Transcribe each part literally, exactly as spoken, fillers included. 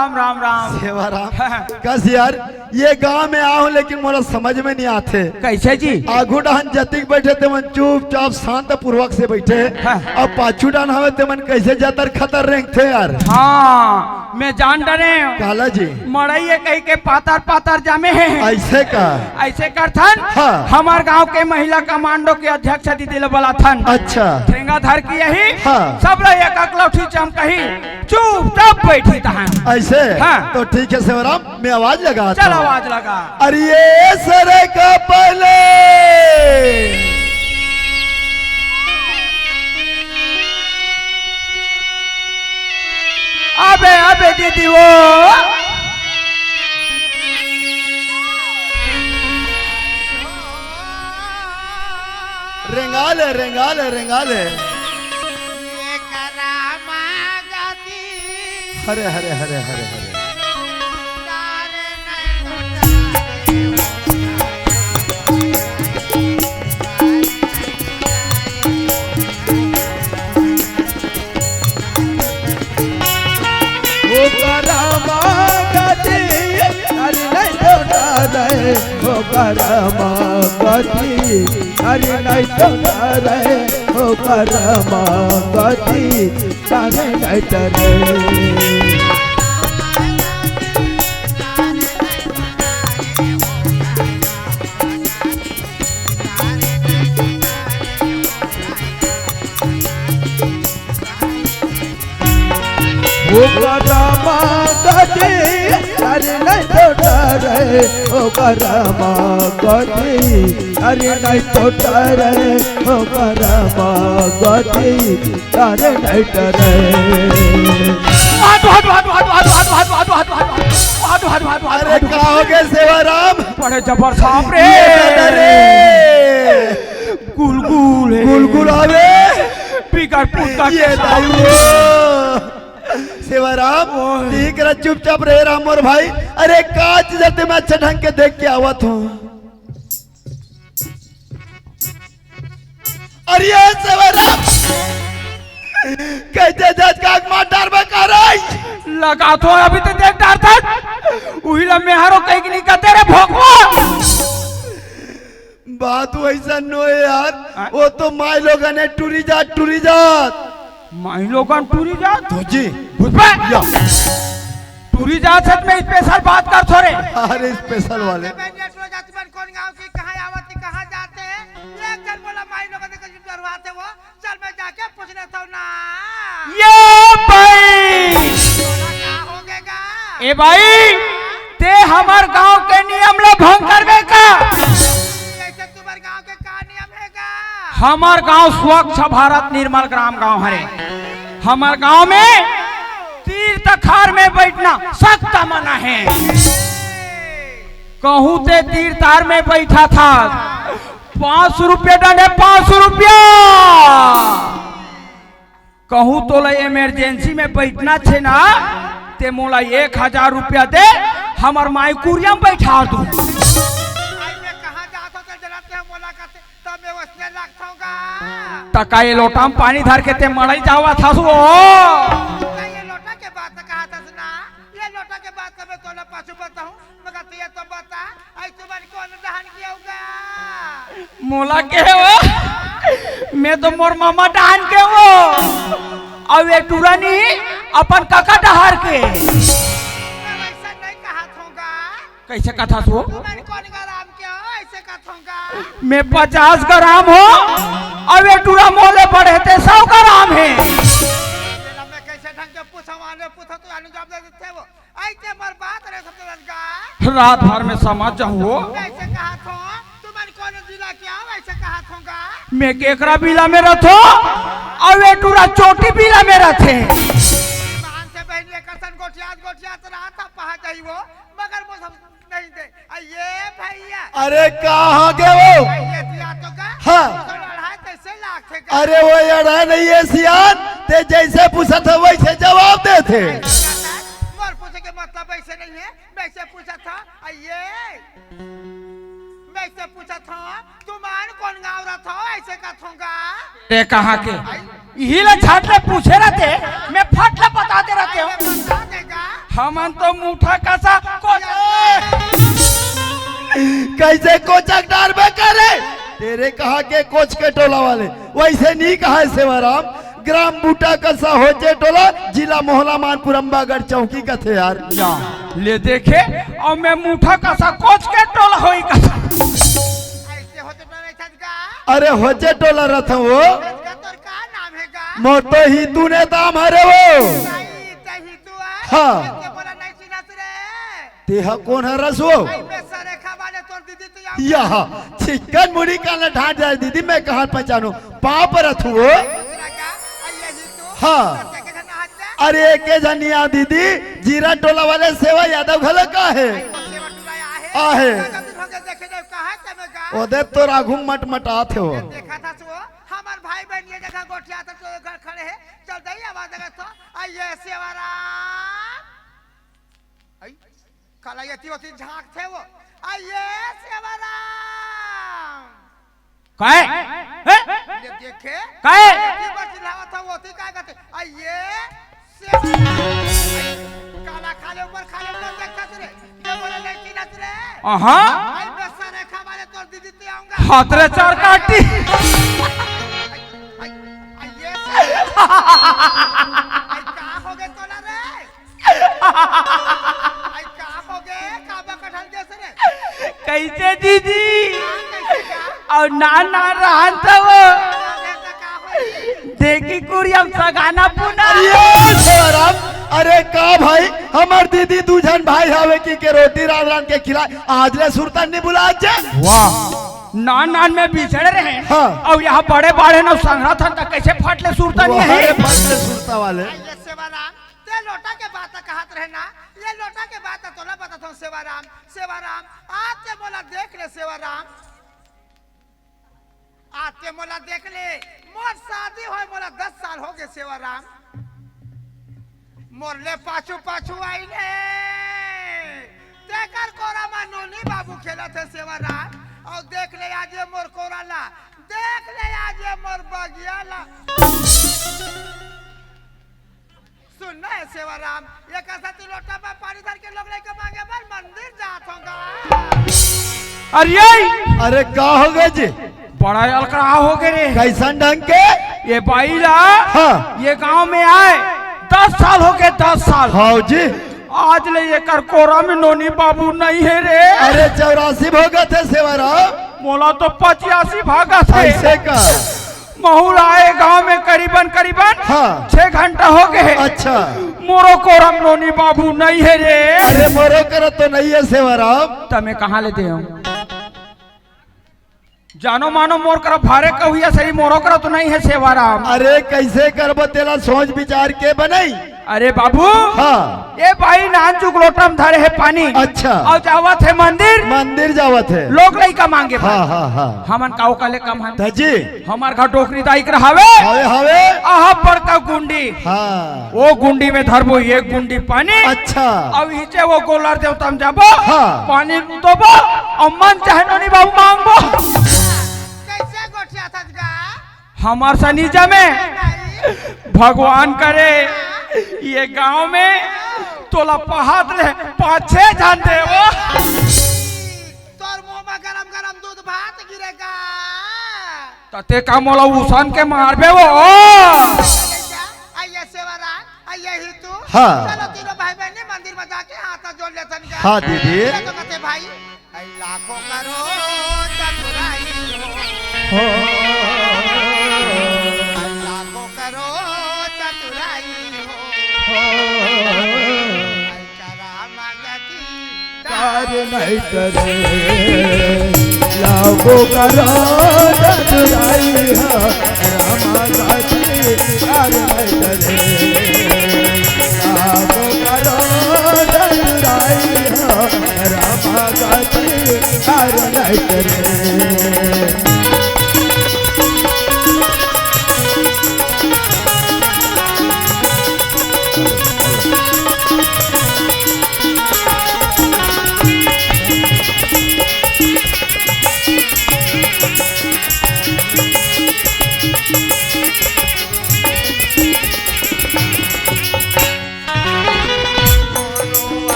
राम, राम, राम। सेवाराम, कस यार, ये गांव में आए हंव, लेकिन मोला समझ में नइ आथे। कइसे जी? आगू डहन जतिक बइठे, तेमन चुपचाप शांत पूर्वक से बइठे, हाँ। अउ पाछू डहन हवे, तेमन कइसे जतर खतर रेंगथे यार। हाँ, मैं जान डरेंव। काला जी? मड़ई ए कहिके पातर पातर जामे हे। अइसे का? अइसे करथन, हाँ। हमर गांव के महिला कमांडो के अध्यक्ष दीदी ल बलाथन। अच्छा। ठेंगा धर के यही, हाँ। सब ल एक एक लौठी चमकही, चुपचाप बइठी तहन। अइसे? हाँ। तो ठीक हे सेवाराम, मैं आवाज लगाथंव। चल, आवाज लगा। अरे ये सरे का पहले। अबे, अबे दीदी वो। रेंगा ले, रेंगा ले, रेंगा ले। हरे, हरे, हरे, हरे, हरे। ओ परमा गति, अरे नहीं तो डरे, ओ परमा गति, अरे नहीं तो डरे, ओ परमा गति, अरे नहीं तो डरे। ओ परमा गति, अरे नहीं तो डरे, ओ परमा गति, अरे नहीं तो डरे, ओ परमा गति, अरे नहीं डरे। हट, हट, हट। अरे का हो गए सेवाराम? बड़े जबर सांप रे। ये दादा रे। गुलगुल हे। गुलगुल हवे। बिगर पुरता ये के दाई सांप। वो। सेवाराम, ओए। ठीक रह, चुपचाप रहे राम मोर भाई। अरे का चीज हे, मैं अच्छा ढंग के देख के आवत हंव। अरे ये सेवाराम, कइसे जज का आंख मार डारबे का रे? लगाथंव, अभी तो देख डारथंव। उही ला मेहरो कहिके नइ कथे रे भोकवा। बात वइसन नोहे यार, हाँ? वो तो माईलोगन हे टूरी जात, टूरी जात। माईलोगन टूरी जात? धोजी। घुस बे। या। टूरी जात से मैं special बात करथंव रे। अरे special वाले। मैं नेट हो जाती, मैं कौन गांव की, कहाँ आवत थी, कहाँ जाते हैं? एक झन मोला माईलोगन के डरवाथे वो। चल मैं जाके पूछ लेथंव ना। ये भाई। तोला का हो गेगा? ए भाई, तें हमर गांव के नियम ला भंग करबे का? अइसे तुम्हर गांव के का नियम हे गा? हमर गांव स्वच्छ भारत निर्मल ग्राम गांव हरे। हमर गांव में तीर तखार में बइठना सख्त मना हे। कहूं तें तीर तार में बइठथस, पांच सौ रुपया दंड हे, पांच सौ रुपया। कहूं तोला emergency में बइठना हे ना, तें मोला एक हजार रुपया दे, हमर माई कुरिया में बइठा दूं। भाई, मैं कहाँ जात हंव, तें जानत हे मोला कथे, तब मैं वइसने लगथंव गा। त का ये लोटा में पानी धर के तें मड़ई जावत हस वो? त ये लोटा के बात कहत हस ना, ये लोटा के बात तो मैं तोला पाछू बताहूं, मगर तें ये तो बता, अई तुमन कोन डहन के हव गा? मोला के हव? मैं तो मोर ममा डहन के हंव। अउ ये टूरा नी अपन कका डहर के। मैं वइसन नइ कहत हंव गा। कइसे कथस वो? तुमन कोन ग्राम के हव, अइसे कहत हंव गा। मैं पचास ग्राम हंव, अउ ये टूरा मोले बढ़े ते सौ ग्राम हे। तेला मैं कइसे ढंग के पूछंव, आने पूछंव त आने जवाब दे देथे वो। अइसे मोर बात रे सब लड़का। रात भर में समझ जाहू वो। कइसे कहत हंव? तुमन कोन जिला के हव, अइसे कहत हंव गा। मैं केकरा बिला में रथंव, अउ ये टूरा चोटी बिला में रथे। बहन से बहन ये कसन गोठियात गोठियात रात ह पहा जाही वो, मगर मोर सब नहीं दे। अ ये भइया। अरे कहाँ गे वो? ये दिया तो गा? हाँ। तो लड़ाई कइसे लागथे गा? अरे वो अड़े नहीं हे सियान, तें जइसे पूछत हस वइसे जवाब देथे। मोर पूछे के मतलब अइसे नहीं हे, मैं अइसे पूछत हंव, अ ये, मैं अइसे पूछत हंव, तुमन कोन गांव रथव, अइसे कहत हंव गा। तें कहाँ के? इही ला झट ले पूछे रहिते, मैं फट ले बता दे रहितेंव। अरे बता दे गा। हमन तो मुठा कसा कोच। कइसे कोचक डारबे करे? तेरे कहा के कोच के टोला वाले वइसे नइ कहय सेवाराम, ग्राम बूटा कसा होचे टोला, जिला मोहला मानपुर अम्बागढ़ चौकी कथे यार। या, ले देखे, अउ मैं मुठा कसा कोच के टोला होही कसा। अइसे होचे टोला रहिथस गा? अरे होचे टोला रथंव वो। का तोर का नाम हे गा? मोर तो हितू नेताम हरे वो। भाई, ते हितू हे? हाँ। अइसे बोला नइ चिन्हस रे। तेहा कोन हरस वो? अई मैं सरेखा वाले तोर दीदी तो या। यहा, चिकन मुड़ी कान ला ढांठ जाय दीदी, मैं कहाँ पहचानों? पाँव परत हूँ वो। दूसरा का? अई यही तो। हाँ। दूसरा के घर ना हट जा। अरे एके झन नइ आंव दीदी, जीरा टोला वाले सेवा यादव घलो का हे? अई वो सेवा टोला आय हे। आहे। का दिन हो गया देखे जाय, कहाँ हे तमे गा? ओदे तोर आघू मटमटात हे वो। देखाथस वो, हमर भाई बहिन ये जगह गोठियाथन तो घर खड़े हे, चल दई आवाज देगा तो, अई ये सेवाराम। अई, काला एती ओती झांकथे वो। अई ये सेवाराम। काय? हे? ये देखे? काय? एती बर चिल्लावत हे, ओती काय कथे? अई ये सेवाराम। काला खाले ऊपर खाले ऊपर देखथस रे। ये बोले नइ चिन्हस रे। अहा। अई मैं सरेखा वाले तोर दीदी ते आऊंगा। हाथ रे चार काटी। अई, अई, अई ये सेवाराम। अई का होगे तोला रे? अई, का होगे? काबर कठल गेस रे? कइसे दीदी? हाँ, कइसे का? अउ नान नान रहन त वो। का होगे त का होगे? देखी कुरियम सगाना पुना। अरे सेवाराम, अरे का भाई, हमर दीदी दू झन भाई हवे कहिके रोटी रांध रांध के खिलाय, आज ले सुरता नइ भुलाय जे। वाह, नान नान में बिछड़े रहेन। हाँ। अउ यहाँ बड़े बाढ़े न संघरा थन त कइसे फट ले सुरता नइ हे? अरे फट ले सुरता वाले। अई ये सेवाराम, ते लोटा के बात कहत रहे ना, ये लोटा के बात तोला बताथंव सेवाराम, सेवाराम, आज ते मोला देख ले सेवाराम, आज ते मोला देख ले, मोर शादी होय मोला दस साल होगे सेवाराम, मोर ले पाछू पाछू आइन हे, तेकर कोरा म नोनी बाबू खेलत हे सेवाराम, अउ देख ले आज ये मोर कोरा ला, देख ले आज ये मोर बगिया ला। सुन ना हे सेवाराम, ये कसा तू लोटा में पानी धर के लोग लइका मांगे बर मंदिर जात होगा? अरे! अरे का होगे जी? बड़ा अलकरहा होगे रे। कइसन ढंग के? ये बाई ला, हाँ। ये गांव में आय, दस साल होगे, दस साल। हाँ जी। आज ले एकर कोरा में नोनी बाबू नइ हे रे। अरे चौरासी भोगत हे सेवाराम। मोला तो पचासी भागत हे। अइसे का? महूं ला आय गांव में करीबन, करीबन हाँ। छह घंटा होगे हे। अच्छा। मोरो कोरा म नोनी बाबू नइ हे रे। अरे मोरो करा तो नइ हे सेवाराम। त मैं कहाँ ले देहूं? जानो मानो मोर करा भारे कहुया सही, मोरो करा तो नइ हे सेवाराम। अरे कइसे करबो तेला सोच विचार के बनई। अरे बाबू, हाँ। ए भाई, नानचुक लोटा म धरे हे पानी। अच्छा। अउ जावत हे मंदिर। मंदिर जावत हे। लोग लइका मांगे बर। हाँ, हाँ, हाँ। हमन का ओकर ले कम हन? त जी। हमर घर डोकरी दाई कर हवे। हवे, हवे। अहा बड़का गुंडी। हाँ। ओ गुंडी में धरबो एक गुंडी पानी। अच्छा। अउ इचे ओ गोलर देवता म जाबो। हाँ। पानी तोबो। अउ मन चाहे नोनी बाबू मांगबो। कइसे गोठियाथस गा? हमर सनी जमे। भगवान करे ये गांव में तोला पहात ले पाँच छह झन देवो। तोर मुंह में गरम गरम दूध भात गिरे गा। त ते का मोला उसन के मारबे वो? अइया सेवाराम, अइया ही तू। हाँ। चलो तीनों भाई बहन मंदिर में जाके हाथ जोड़ लेथन गा। हाँ दीदी। ये तो कथे भाई। लाखों करोड़ चतुराई हो। हो। लाखों करोड़ चतुराई हो। हो। करामा गति कार नहीं करे। लाखों करोड़ चतुराई हो। रामा गति कार नहीं करे। लाखों करोड़ चतुराई हो। रामा गति कार नहीं करे।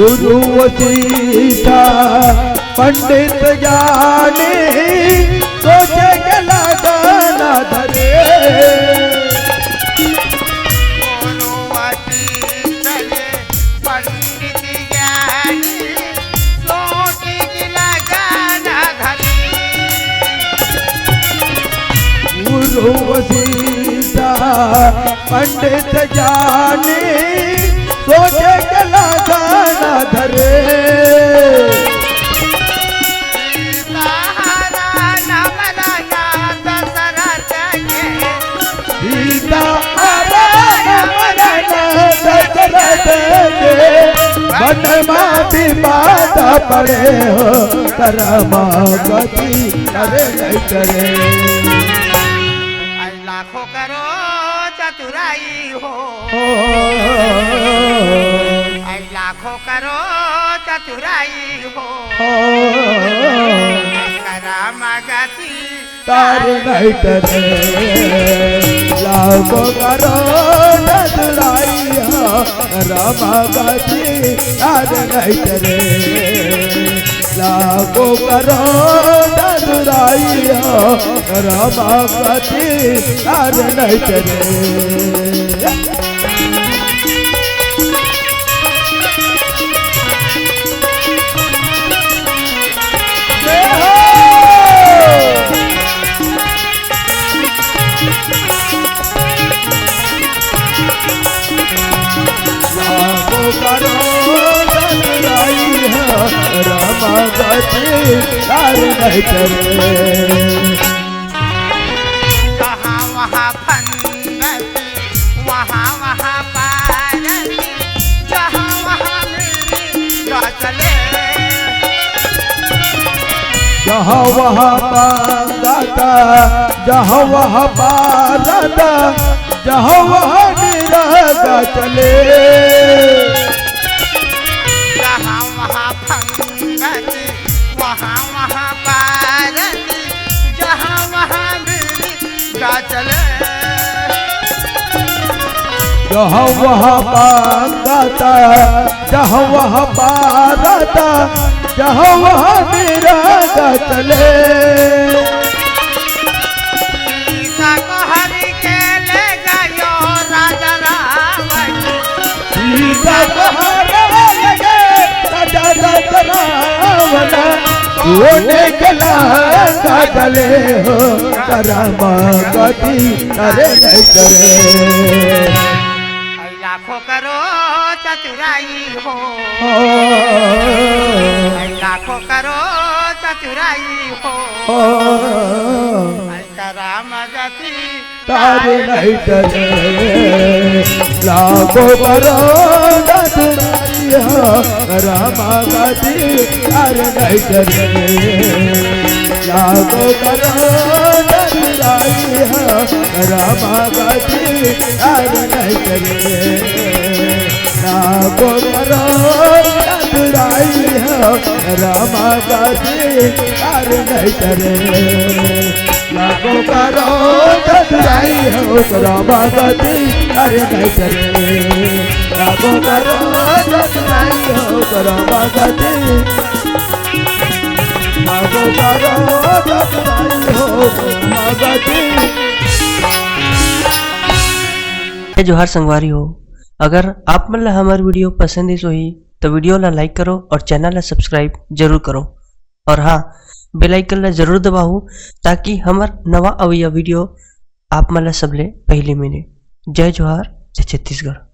गुरु सीधा पंडित ज्ञानी, सोचे के लगन धरे। गुरु सीधा पंडित ज्ञानी, सोचे के लगन धरे। गुरु सीधा पंडित ज्ञानी, सोचे के लगन धरे। सीता हरण मरना दशरथ के। सीता हरण मरना दशरथ के, वन मा विवाद पड़े हो, शरणागति करे नहीं करे। लाखों करो चतुराई हो। ओ। आई लाखों करो चतुराई हो। ओ। शरणागति तार नहीं करे। लाखों करो चतुराई हो, शरणागति तार नहीं करे। लाखों करो चतुराई हो, शरणागति तार नहीं करे। लाखों करो चतुराई हो, शरणागति तार नहीं करे। कहाँ वहाँ फंदत, वहाँ वहाँ पारत, जहाँ वहाँ मिली चले। जहाँ वहाँ फंदत, जहाँ वहाँ पारत, जहाँ वहाँ मिली चले। जहाँ वहाँ फंदत, वहाँ वहाँ पारत, जहाँ वहाँ मिली चले। जहाँ वहाँ फंदत, जहाँ वहाँ पारत, जहाँ वहाँ मिली चले। सीता को हरि के ले गयो राजा रावण। सीता को हरि ले गयो राजा रावण। सोने के लंका जले हो, शरणागति तार नहीं करे। लाखों करो चतुराई हो। ओ। लाखों करो चतुराई हो। ओ। शरणागति तार नहीं करे। लाखों करो चतुराई हो, शरणागति तार नहीं करे। लाखों करो चतुराई हो, शरणागति तार नहीं करे। लाखों करो चतुराई हो, शरणागति तार नहीं करे। लाखों करो चतुराई हो, शरणागति तार नहीं करे। लाखों करो चतुराई हो, शरणागति। लाखों करो चतुराई हो, शरणागति। जय जोहार संगवारी हो, अगर आप मन ला हमर video पसंद आइस होही, त video ला like करो और channel ला subscribe जरूर करो। और हाँ, bell icon ला जरूर दबाओ, ताकि हमर नवा अवइया video आप मन ला सबले पहिली मिले। जय जोहार, जय छत्तीसगढ़।